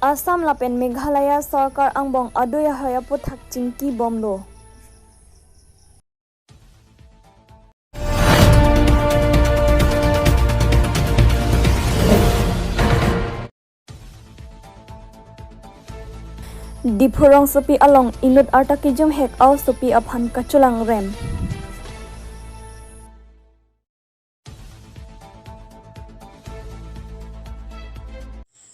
Assam lapen Meghalaya sarkar angbong adoya haya puthak chingki bomlo. Diphurong sopi along inut arta kijum hek aw sopi aphan kachulang rem.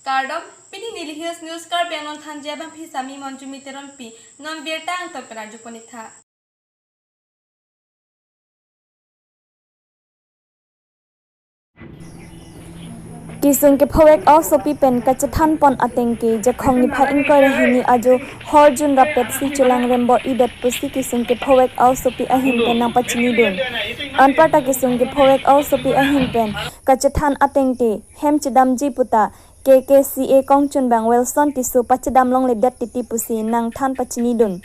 Kardom pini nili hills news kar benon thanje bang phi sami monjumi teron pi non birtang to perajuponitha. Kisung ke phawek aw sopi pen kachathan pon atengki jakhong ni pha inkoi rahini ajo horjun rapet si chulang rembo idat pusi kisung ke phawek aw sopi ahim pen nang pachini dun anpata kisung ke phawek aw sopi ahim pen kachathan atengti hem chidam ji puta KKCA kongchun bang Wilson tisu pachidam long le dat titi pusi nang than pachini dun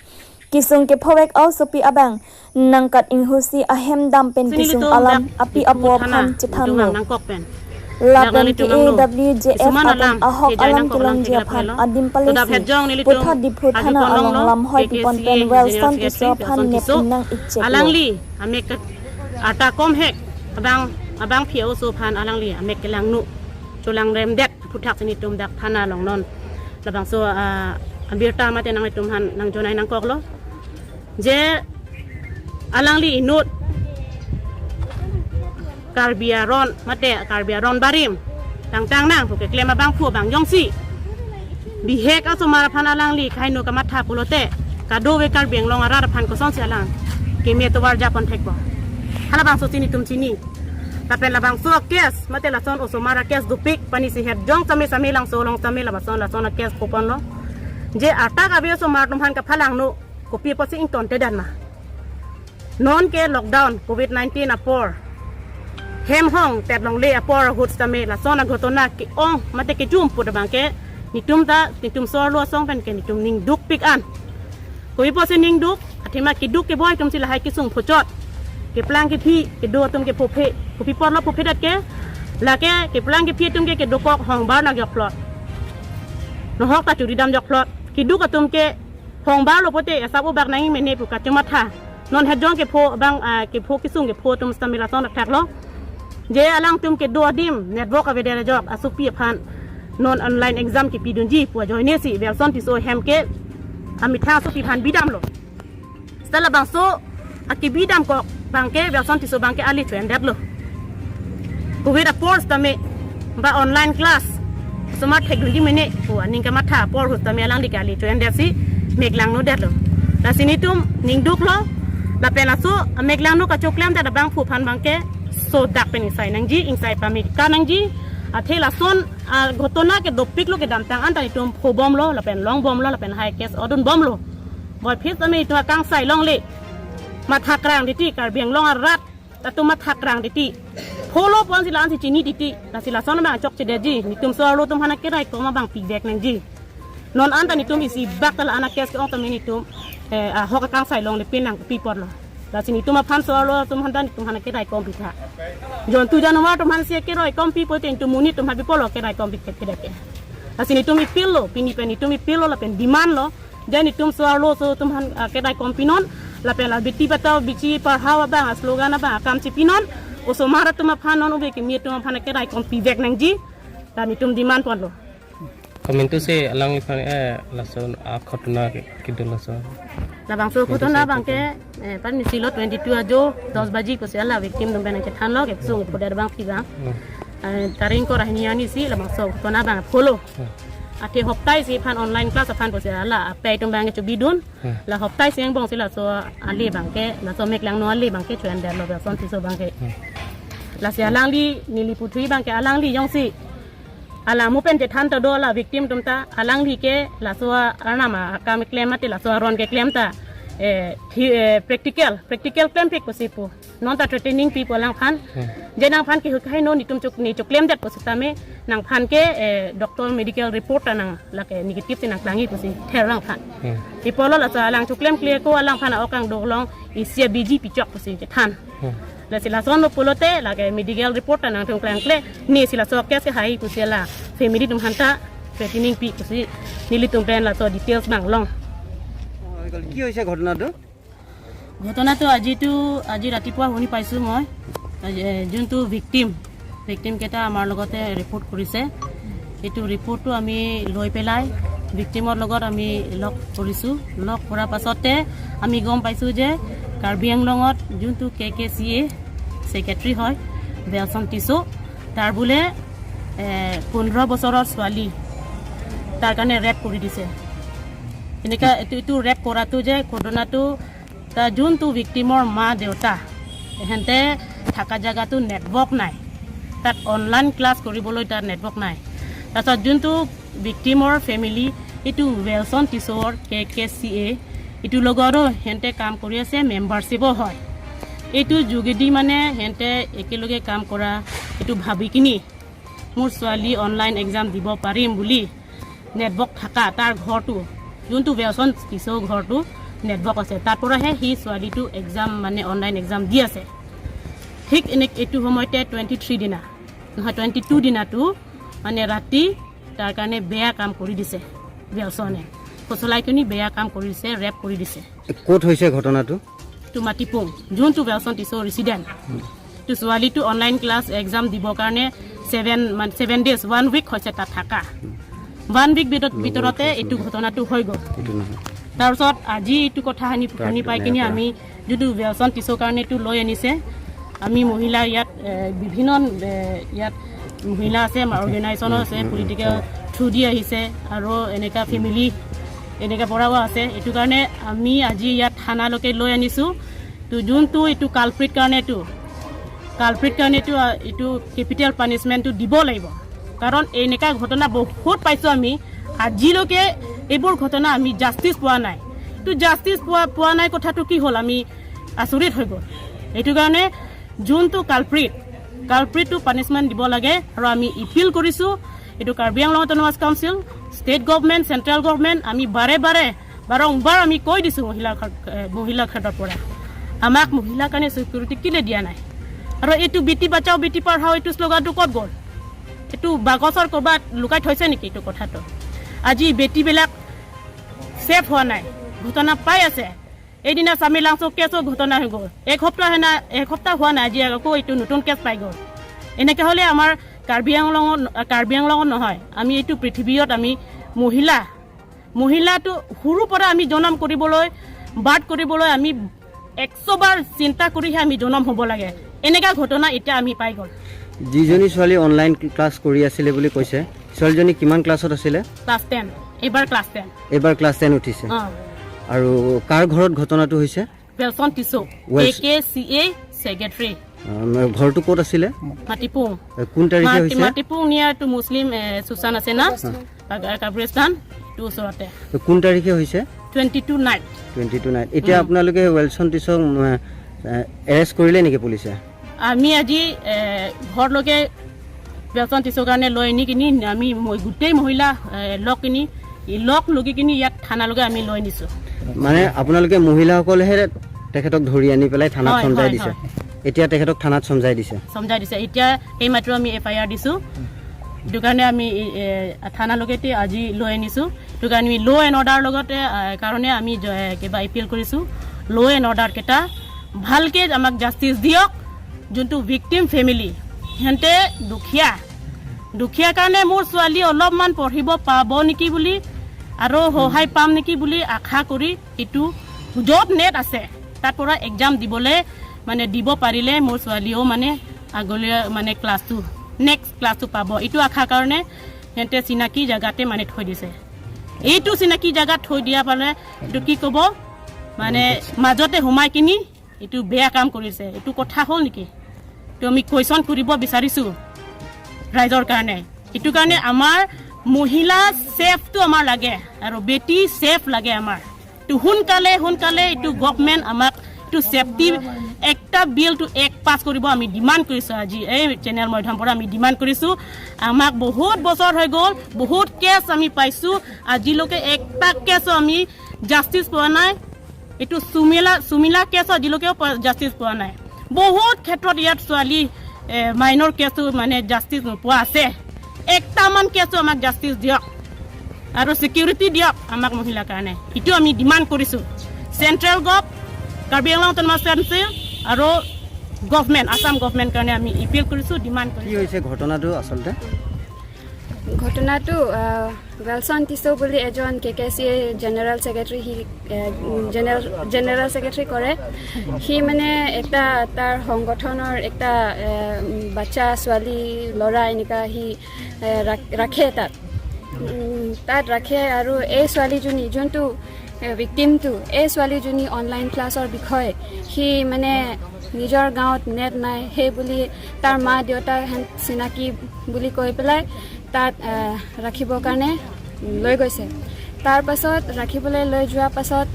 kisung ke phawek aw sopi abang nang kat inghusi ahem dam pen kisung alam api apo phan chithan lo Lapen ki AWJF atang ahok alam kilong jiapan adim palesi putha diphu thana along lam hoi pipon pen Wilson tisu phan nep nang itche alang li amek ata kom hek abang abang phiao so phan alang li amek kelang nu chulang rem det puthak sini tum dak thana long non labang so ambirta mate nang tum han nang jonai nang kok lo je alang li inut karbiaron mate karbiaron barim tang tang nang phuke klema bang phu bang yongsi bihek aso mara phan alang li khaino ka matha pulote ka do we karbiang long ara phan ko song alang ke me to war japon thekbo hala bang so chini tum chini tapen la bang so kes mate la son oso mara kes dupik pani si het jong chame chame lang so long chame la ba son la son kes kopon lo je ata ka be so mar tum han ka phalang no ko pi posi ing ton te dan ma non ke lockdown covid 19 apor hem hong tet long le apor hut chame la son a gotona ki ong mate ke jum put bang ke ni tum ta ni tum sor lo song pen ke ni tum ning duk pik an ko pi posi ning duk athima ki duk ke boy tum si la hai ki sung phochot ke plang ke phi ke do tum ke phophe ko pi por lo phophe dat ke la ke ke plang ke phi tum ke ke do kok hong bar na jok plot no hok ta churi dam jok plot ki du ka tum ke hong bar lo pote asap u bak nang me ne pu ka chuma tha non het jong ke pho bang ke pho ki sung ke pho tum stamila son thak lo je alang tum ke do dim network ave de jok asu pi phan non online exam ki pi dun ji pu join ne si bel son ti so hem ke ami tha su pi phan bidam lo stala bang so akibidam ko bangke Wilson tiso bangke ali chuen det lo covid apor tame ba online class smart technology mene ko aning ka matha por hut tame alang dikali chuen det si meglang no det lo la sinitum ning duk lo la pela so meglang no ka choklem da bang phu phan bangke so dak pen insai nang ji insai pamit ka nang ji athe la son gotona ke dopik lo ke dam tang an ta tum pho bom lo la pen long bom lo la pen high case odun bom lo boy phis tame to kang sai long leมาทักรางดิติการเบียงลองรัดแต่ตัวมาทักรางดิติโพโลปอนสิลาอันสิจินี่ดิติแต่สิลาซ้อนมาจอกเจเดจีนี่ตุ่มซอโลตุ่มฮานักเกไรก็มาบังปีแบกนังจีนอนอันแต่นี่ตุ่มอีสีบักแต่ละอันนักเกสก็ออกตะมีนี่ตุ่มหอกกลางใส่ลงเลยเป็นหนังปีปอดหรอแต่สินี่ตุ่มมาพันซอโลตุ่มฮันดันตุ่มฮานักเกไรก็ปีท่าย้อนตุจานว่าตุ่มฮันเสียเกไรก็ปีปอดเต็งตุ่มมูนี่ตุ่มฮันปีปอดหรอเกไรก็ปีเกไรแต่สินี่ตุ่มอีปิลโลปีนี่เป็นนี่ตุ่มอีปิลโลละเป็นดิมันโลเจนี่ตุ่มซอโลโซตุ่มฮันเกไรก็ปีนอนla pen la biti patao bichi par hawa bang slogan ba kam chi pinon oso mara tuma phanon obe ke mi tuma phana ke rai kom pi vek nang ji ta mi tum demand pon lo comment se alang phan e la son a khotna ke dul so la bang so khotna bang ke pan ni silo 22 ajo 10 baji ko se ala victim dum ben ke than lo ke sung phoder bang phi bang taring ko rahni ani si la bang so khotna bang follow ate hoptai si phan online class phan bo se ala pe tum bang ke bidun la hoptai siang bong si la so ali bang ke la so mek lang no ali bang ke chuen der lo ba son ti so bang ke la si alang li ni li puthui bang ke alang li yong si alang mu pen je than to do la victim tum ta alang li ke la so ana ma ka me claim ate la so ron ke claim ta practical practical claim pik posipo non ta training people lang phan je nang phan ki khai no ni tum chuk ni chuk claim dat posita me nang phan ke doctor medical report nang la ke negative ti nang klangi posi ther lang phan ipolo la sa lang chuk claim clear ko lang phan okang dog long isia bg pi chok posi je than la sila son lo polote la ke medical report nang tum klang kle ni sila so kes ke hai posi la family tum hanta threatening পি কুছি নিলি তুমপেন লাছো details বাং লং। কি হৈছে ঘটনাটো? ঘটনাটো আজিতো আজি ৰাতিপুৱা শুনি পাইছোঁ মই। যোনটো ভিক্টিমকেইটা আমাৰ লগতে ৰিপৰ্ট কৰিছে, সেইটো ৰিপৰ্টটো আমি লৈ পেলাই ভিক্টিমৰ লগত আমি লগ কৰিছোঁ। লগ কৰাৰ পাছতে আমি গম পাইছোঁ যে কাৰ্বি আংলঙত যোনটো কেকেচিএ ছেক্ৰেটাৰী হয় বেলচন টিছো, তাৰ বোলে 15 বছৰৰ ছোৱালী তাৰ কাৰণে ৰেপ কৰি দিছে। এনেকুৱা এইটো ৰেপ কৰাটো যে ঘটনাটো, তাৰ যোনটো ভিক্টিমৰ মা দেউতা এহেঁতে থকা জেগাটো নেটৱৰ্ক নাই, তাত অনলাইন ক্লাছ কৰিবলৈ তাত নেটৱৰ্ক নাই। তাৰপিছত যোনটো ভিক্টিমৰ ফেমিলি, এইটো ৱেলছন টিছৰ কেকেচিএ এইটোৰ লগতো সিহঁতে কাম কৰি আছে, মেম্বাৰশ্বিপো হয়। এইটো যোগেদি মানে সিহঁতে একেলগে কাম কৰা এইটো ভাবি কিনি মোৰ ছোৱালী অনলাইন এক্সাম দিব পাৰিম বুলি নেটৱৰ্ক থকা তাৰ ঘৰটো, যোনটো ৱেলছন টিছৰ ঘৰটো নেটৱৰ্ক আছে, তাৰ পৰাহে সি ছোৱালীটো এক্সাম মানে অনলাইন এক্সাম দি আছে। ঠিক এনে এইটো সময়তে 23 দিনা নহয়, 22 দিনাটো মানে ৰাতি তাৰ কাৰণে বেয়া কাম কৰি দিছে। ৱেলছনে ফচলাই কিনি বেয়া কাম কৰি দিছে, ৰেপ কৰি দিছে। ক'ত হৈছে ঘটনাটো? তো মাটিপুং, যোনটো ৱেলছন টিছৰ ৰেচিডেণ্ট। তো ছোৱালীটো অনলাইন ক্লাছ এক্সাম দিবৰ কাৰণে 7 মানে 7 ডেজ, ওৱান উইক হৈছে। তাত থকা ওৱান উইক ভিতৰতে এইটো ঘটনাটো হৈ গ'ল। এইটো নহয়। তাৰপিছত আজি এইটো কথা শুনি পাই কিনি আমি যোনটো ৱেলছন টিছৰ কাৰণে এইটো লৈ আনিছে, আমি মহিলা ইয়াত বিভিন্ন ইয়াত মহিলা আছে, অৰ্গেনাইজেশ্যনো আছে, পলিটিকেল থ্ৰু দি আহিছে আৰু এনেকুৱা ফেমিলি এনেকুৱা পৰাও আছে। এইটো কাৰণে আমি আজি ইয়াত থানালৈকে লৈ আনিছোঁ। তো যোনটো এইটো কালপ্ৰিট কাৰণেতো এইটো কেপিটেল পানিছমেণ্টটো দিব লাগিব, কাৰণ এনেকুৱা ঘটনা বহুত পাইছোঁ আমি। আজিলৈকে এইবোৰ ঘটনা আমি জাষ্টিছ পোৱা নাই। তো জাষ্টিছ পোৱা নাই, কথাটো কি হ'ল, আমি আচৰিত হৈ গ'ল। এইটো কাৰণে যোনটো কালপ্ৰিটটো পানিছমেণ্ট দিব লাগে আৰু আমি ইপিল কৰিছোঁ এইটো Karbi Anglong autonomous council, state government, central government. আমি বাৰে বাৰে বাৰম্বাৰ আমি কৈ দিছোঁ মহিলাৰ ক্ষেত্ৰৰ পৰা আমাক মহিলাৰ কাৰণে চিকিউৰিটি কেলৈ দিয়া নাই? আৰু এইটো বেটি বাচাও বেটি পঢ়াও এইটো শ্লোগানটো ক'ত গ'ল? এইটো বাকচৰ ক'ৰবাত লুকাই থৈছে নেকি এইটো কথাটো? আজি বেটীবিলাক ছেফ হোৱা নাই, ঘটনা পাই আছে। এইদিনা স্বামী লাংচো কেছো ঘটনা হৈ গ'ল। এক সপ্তাহ না এক সপ্তাহ হোৱা নাই, আজি আকৌ এইটো নতুন কেছ পাই গ'ল। এনেকৈ হ'লে আমাৰ কাৰ্বি আংলঙত নহয়, আমি এইটো পৃথিৱীত আমি মহিলাটো সৰুৰ পৰা আমি জনম কৰিবলৈ, বাট কৰিবলৈ আমি 100 বাৰ চিন্তা কৰিহে আমি জনম হ'ব লাগে। এনেকুৱা ঘটনা এতিয়া আমি পাই গ'ল। যিজনী ছোৱালী অনলাইন ক্লাছ কৰি আছিলে বুলি কৈছে, ছোৱালীজনী কিমান ক্লাছত আছিলে? ক্লাছ 10, এইবাৰ ক্লাছ 10। এইবাৰ ক্লাছ 10 উঠিছে। অঁ। আৰু কাৰ ঘৰত ঘটনাটো হৈছে? ৱেলছন টিছো, কেকেচিএ ছেক্ৰেটাৰী। ঘৰটো ক'ত আছিলে? মাটিপুং। কোন তাৰিখে হৈছে? মাটিপুং নিয়াৰ টু মুছলিম সুচান আছে না, কাব্ৰিস্তান, এইটো ওচৰতে। কোন তাৰিখে হৈছে? 22 নাইট। 22 নাইট। এতিয়া আপোনালোকে ৱেলছন টিছক এৰেষ্ট কৰিলে নেকি পুলিচে? আমি আজি ঘৰলৈকে ৱেলছন টিছৰ কাৰণে লৈ আনি কিনি আমি গোটেই মহিলা লগ লগি কিনি ইয়াত থানালৈকে আমি লৈ নিছোঁ। মানে আপোনালোকে মহিলাসকলেহে তেখেতক ধৰি আনি পেলাই থানাত হয়, চমজাই হয়, দিছে? হয়। এতিয়া তেখেতক থানাত চমজাই দিছে? চমজাই দিছে। এতিয়া এইমাত্ৰ আমি এফআইআৰ দিছোঁ। সেইটো কাৰণে আমি থানালৈকে এতিয়া আজি লৈ আনিছোঁ। সেইটো কাৰণে আমি ল' এণ্ড অৰ্ডাৰ লগতে কাৰণে আমি কিবা এপিল কৰিছোঁ। ল' এণ্ড অৰ্ডাৰকেইটা ভালকৈ আমাক জাষ্টিছ দিয়ক। যোনটো ভিক্টিম ফেমিলি, সিহঁতে দুখীয়া, দুখীয়া কাৰণে মোৰ ছোৱালী অলপমান পঢ়িব পাব নেকি বুলি আৰু সহায় পাম নেকি বুলি আশা কৰি এইটো য'ত নেট আছে তাৰ পৰা এক্সাম দিবলৈ মানে দিব পাৰিলে মোৰ ছোৱালীও মানে আগলৈ মানে ক্লাছটো, নেক্সট ক্লাছটো পাব, এইটো আশাৰ কাৰণে সিহঁতে চিনাকি জেগাতে মানে থৈ দিছে। এইটো চিনাকি জেগাত থৈ দিয়া পালে এইটো কি ক'ব, মানে মাজতে সোমাই কিনি এইটো বেয়া কাম কৰিছে। এইটো কথা হ'ল নেকি? তো আমি কুৱেশ্যন কৰিব বিচাৰিছোঁ ৰাইজৰ কাৰণে। এইটো কাৰণে আমাৰ মহিলা ছেফটো আমাৰ লাগে আৰু বেটি ছেফ লাগে আমাৰ। তো সোনকালে সোনকালে এইটো গভমেণ্ট আমাক এইটো ছেফটি একটা বিলটো এক পাছ কৰিব আমি ডিমাণ্ড কৰিছোঁ। আজি এই চেনেল মাধ্যমৰ পৰা আমি ডিমাণ্ড কৰিছোঁ। আমাক বহুত বছৰ হৈ গ'ল, বহুত কেছ আমি পাইছোঁ, আজিলৈকে একটা কেছো আমি জাষ্টিছ পোৱা নাই। এইটো চুমিলা কেছ আজিলৈকেও জাষ্টিছ পোৱা নাই। বহুত ক্ষেত্ৰত ইয়াত ছোৱালী মাইনৰ কেছো মানে জাষ্টিছ নোপোৱা আছে। একটামান কেছো আমাক জাষ্টিছ দিয়ক। আৰু ছিকিউৰিটি দিয়ক আমাক মহিলাৰ কাৰণে। এইটো আমি ডিমাণ্ড কৰিছোঁ central gov, Karbi Anglong autonomous council আৰু গভমেণ্ট, আছাম গভমেণ্ট কাৰণে আমি এপিল কৰিছোঁ, ডিমাণ্ড কি কৰিছোঁ। হৈছে ঘটনাটো আচলতে? ঘটনাটো ৱেলছন টিছো বুলি এজন কে চি এ জেনেৰেল ছেক্ৰেটাৰী, সি জেনেৰেল ছেক্ৰেটাৰী কৰে। সি মানে এটা তাৰ সংগঠনৰ এটা বাচ্চা, ছোৱালী, ল'ৰা এনেকুৱা সি ৰাখে তাত, তাত ৰাখে। আৰু এই ছোৱালীজনী যোনটো ভিক্টিমটো, এই ছোৱালীজনী অনলাইন ক্লাছৰ বিষয়ে সি মানে নিজৰ গাঁৱত নেট নাই সেই বুলি তাৰ মা দেউতাক চিনাকি বুলি কৈ পেলাই তাত ৰাখিবৰ কাৰণে লৈ গৈছে। তাৰ পাছত ৰাখিবলৈ লৈ যোৱাৰ পাছত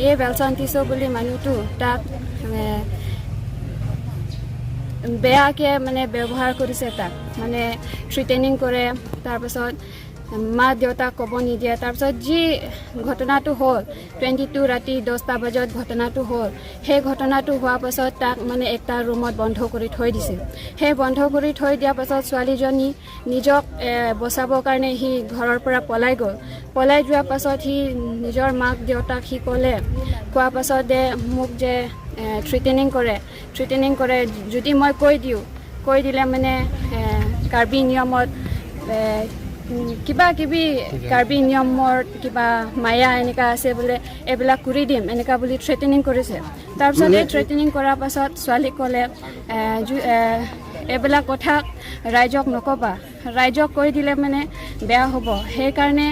এই ৱেলছন টিছো বুলি মানুহটো তাক বেয়াকৈ মানে ব্যৱহাৰ কৰিছে, তাক মানে থ্ৰিটেনিং কৰে। তাৰপাছত মা দেউতাক ক'ব নিদিয়ে। তাৰপিছত যি ঘটনাটো হ'ল, 22 ৰাতি 10টা বজাত ঘটনাটো হ'ল। সেই ঘটনাটো হোৱাৰ পাছত তাক মানে এটা ৰুমত বন্ধ কৰি থৈ দিছিল। সেই বন্ধ কৰি থৈ দিয়াৰ পাছত ছোৱালীজনী নিজক বচাবৰ কাৰণে সি ঘৰৰ পৰা পলাই গ'ল। পলাই যোৱাৰ পাছত সি নিজৰ মাক দেউতাক সি ক'লে, কোৱাৰ পাছত যে মোক যে থ্ৰিটেনিং কৰে, যদি মই কৈ দিওঁ, কৈ দিলে মানে কাৰ্বি নিয়মত কিবা কিবি কাৰ্বি নিয়মৰ কিবা মায়া এনেকুৱা আছে বোলে, এইবিলাক কৰি দিম এনেকুৱা বুলি থ্ৰেটেনিং কৰিছে। তাৰপিছত এই থ্ৰেটেনিং কৰাৰ পাছত ছোৱালীক ক'লে, এইবিলাক কথা ৰাইজক নক'বা, ৰাইজক কৈ দিলে মানে বেয়া হ'ব, সেইকাৰণে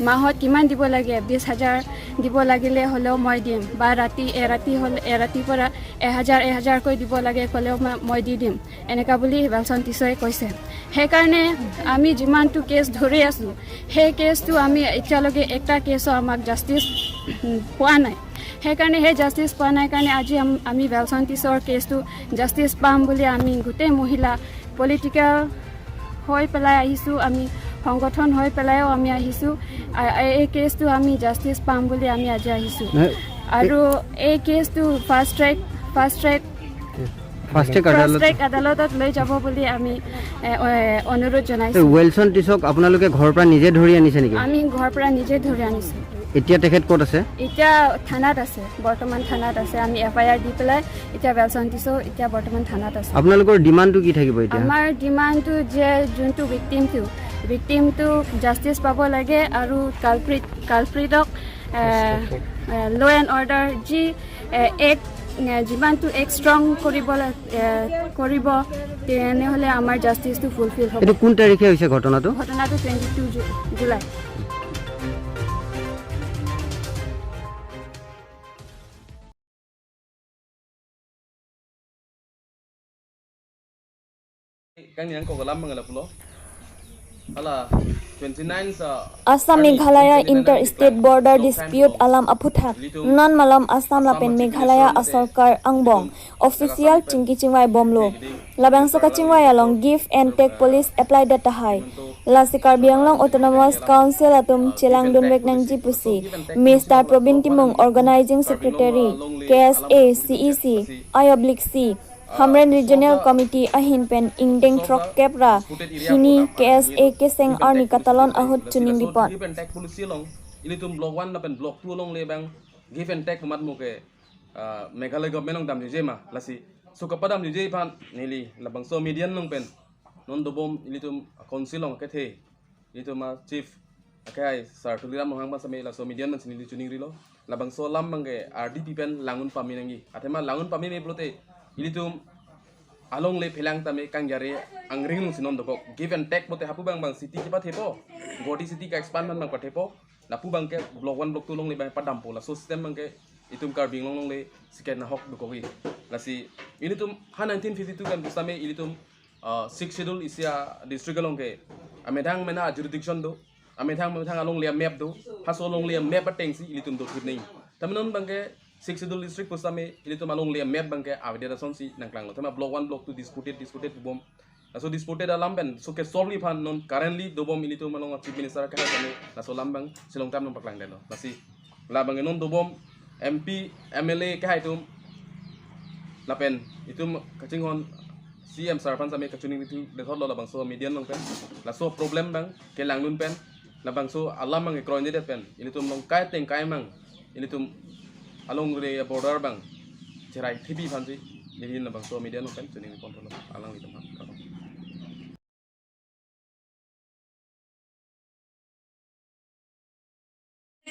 মাহত কিমান দিব লাগে, 20,000 দিব লাগিলে হ'লেও মই দিম, বা ৰাতি এৰাতি হ'লে এৰাতিৰ পৰা 1,000 1,000কৈ দিব লাগে ক'লেও মই দি দিম এনেকুৱা বুলি ৱেলছন টিছয়ে কৈছে। সেইকাৰণে আমি যিমানটো কেছ ধৰি আছোঁ, সেই কেছটো আমি এতিয়ালৈকে এটা কেছো আমাক জাষ্টিছ পোৱা নাই। সেইকাৰণে সেই জাষ্টিছ পোৱা নাই কাৰণে আজি আমি ৱেলছন টিছৰ কেছটো জাষ্টিছ পাম বুলি আমি গোটেই মহিলা পলিটিকেল হৈ পেলাই আহিছোঁ, আমি সংগঠন হৈ পেলাইও আমি আহিছোঁ। এই কেছটো আমি জাষ্টিছ পাম বুলি আমি আজি আহিছোঁ। আৰু এই কেছটো ফাষ্ট ট্ৰেক ফাষ্ট ট্ৰেক আদালত ফাষ্ট ট্ৰেক আদালতত লৈ যাব বুলি আমি অনুৰোধ জনাইছোঁ। ৱেলছন টিছক আপোনালোকে ঘৰৰ পৰা নিজে ধৰি আনিছে নেকি? আমি ঘৰৰ পৰা নিজে ধৰি আনিছোঁ। এতিয়া তেখেত ক'ত আছে? এতিয়া থানাত আছে, বৰ্তমান থানাত আছে। আমি এফআইআৰ দি পেলাই এতিয়া ৱেলছন টিছো এতিয়া বৰ্তমান থানাত আছে। আপোনালোকৰ ডিমাণ্ডটো কি থাকিব এতিয়া? আমাৰ ডিমাণ্ডটো যে যোনটো ভিক্টিমটো জাষ্টিছ পাব লাগে আৰু কালপ্ৰিটক ল' এণ্ড অৰ্ডাৰ যি এক যিমানটো এক ষ্ট্ৰং কৰিব, তেনেহ'লে আমাৰ জাষ্টিছটো ফুলফিল হ'ব। এইটো কোন তাৰিখে হৈছে ঘটনাটো? ঘটনাটো 22 July. Kang ko lam mga lapulo. Ala 29 sa Assam Meghalaya inter state border dispute alam aphuthak non malam Assam lapen Meghalaya asarkar angbong official chingki chingwai bomlo labang soka chingwai along give and take police apply data hai la sikar bianglong autonomous council atum chilang dunwek nang jipusi Mr. Probin Timung organizing secretary KSA CEC I/C Hamren Regional Committee ahin pen ingdeng trok kepra hini KSA keseng arni katalon ahut chuning report. Give and take policy long ini tum block 1 na pen block 2 long le bang give and take mat mo ke Meghalaya government long dam je ma lasi so kapadam je phan nili labang so median long pen non dobom ini tum council long ke the ini tum chief akai sir tuliram hang ma same la so median man sinili chuning rilo labang so lam bang ke RDP pen langun pami nangi athema langun pami me blote ini tum along le phelang tame kangyare angring lung sinon doko give and take bote hapu bang bang city ki pa thepo godi city ka expand man bang pa thepo lapu bang ke block 1 block 2 long le bang padam po la so system bang ke itum kar bing long long le siket na hok doko gi lasi ini tum ha 1952 kan busame ini tum six schedule isia district long ke amedang mena jurisdiction do amedang methang along le map do haso long le map atengsi ini tum do thit nei tamnon bang ke six schedule district posame ini tum along le map bang ke avida son si nangklang lo thama block 1 block 2 disputed bom so disputed alam ben so ke solve phan non currently dobom ini tum along chief minister ka kame la so lam bang silong tam nong paklang delo lasi la bang non dobom MP MLA ka haitum lapen itum kaching hon CM sarpan same kachuning itu le thot lo la bang so median long pen la so problem bang ke langlun pen La bang so alam mang ke kroin det pen ini tum long kai teng kai mang ini tum along re border bang cerai thibi phan ji ini la bang so media no pen chuning control alang li tum ha.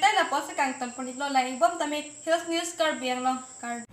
Tai la pose kang ton pon lo lai bom tamit Hills News kar biang long kar.